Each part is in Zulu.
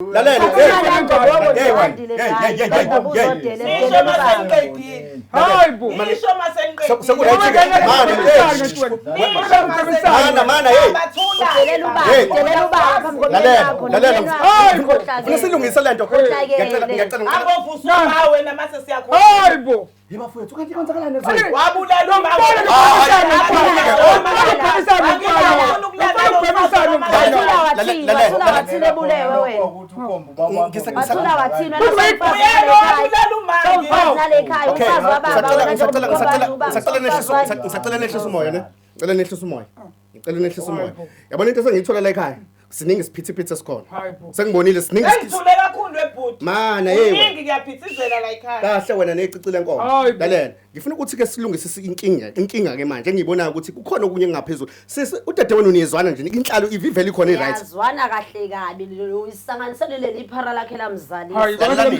Lalela, hey, hey, hey, hey, hey, hey, hey. Nisho maseniqedile. Hayi bo. Nisho maseniqedile. Seku-right-ke. Mana, hey, shh, shh. Mana, mana, hey. Hey. Lalela, lalela. Funa silungise lento. Ngiyacela, ngiyacela, ngicela. Abovusa uma wena mase siyakhona. Hayi bo. Hey bafowethu, kanti kwenzakalani ezweni? Wabulala uma. Wathula wathini ebulewe wena. Wathula wathini wena. Wabulala uma. Nale ekhaya Okay, umfazi wababa ngisacela wena ngisacela njengoba ngisacela ngisacela nehlisa ngisacela nehlisa umoya ne. Ngicela nehlisa umoya. Ngicela nehlisa umoya. Yabona into esengiyithola la ekhaya. Siningi isiphithiphithi esikhona. Hayi bo. Sengibonile siningi isiphithiphithi. Engithule kakhulu webhuti. Mana hey wena. Kuningi kuyaphithizela la ekhaya. Kahle wena necicile lenkomo. Hayi bo. Lalela, ngifuna ukuthi ke silungise inkinga, inkinga ke manje engiyibonayo ukuthi kukhona okunye engaphezulu. Sisi udadewenu niyezwana nje, inhlalo ivivele ikhona i-right. Yazwana kahle kabi uyisanganisele leli phara lakhe Hayi lamzalisa. bo. Lalela.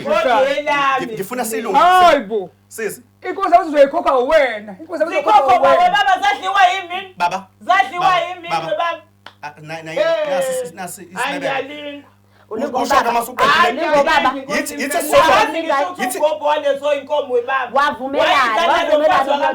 Kodwa Ngifuna silungise. Hayi bo. Sisi, Inkosi yazi uzoyikhokha wena. Inkosi yazi Zikhokho uzoyikhokha baba wena. baba zadliwa yimi. baba. Zadliwa Baba, yimi baba. baba. Ah, na na nasi nasi isinebele. Angiyalinga. Usho ke masuqedile. Ulingo baba. Yithi sisodwa. Yithi ugogo walezo inkomo webaba. Wavumelana, wavumelana ukulotsholwa,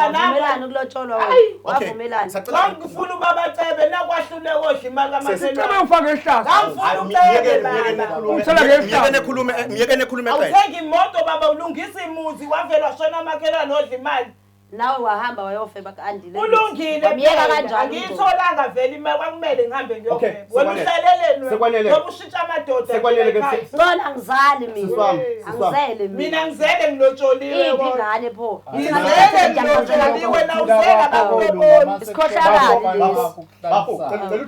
wavumelana ukulotsholwa wena. Okay. Wavumelana. Sacela Ngangifuna ubaba cebe nakwahlule kodla imali Sicela kamakhelwane. ungifake ihlazo. Ngangifuna ucebe baba. Uthola ngehlazo. Myekene khulume, myekene khulume qede. Awuthenga imoto baba ulungisa imuzi wavela washona amakhelwane odla imali. Nawe wahamba wayofeba ku-Andile. Kulungile Wamyeka phela. kanjalo. Angiyitholanga vele imali kwakumele ngihambe Okay, ngiyofeba. Wena sekwanele. uhlaleleni wena? Sekwanele. Ngoba ushintsha amadoda. Sekwanele ke ekhaya. Ngcono angizali Sisi mina. wami, sisi wami. Angizele mina. Mina ngizele ngilotsholiwe. Iphi kodwa. ingane pho? Ngizele ngilotsholiwe na uzele abakuloboli. Isikhohlakali lesi. Bafo, cela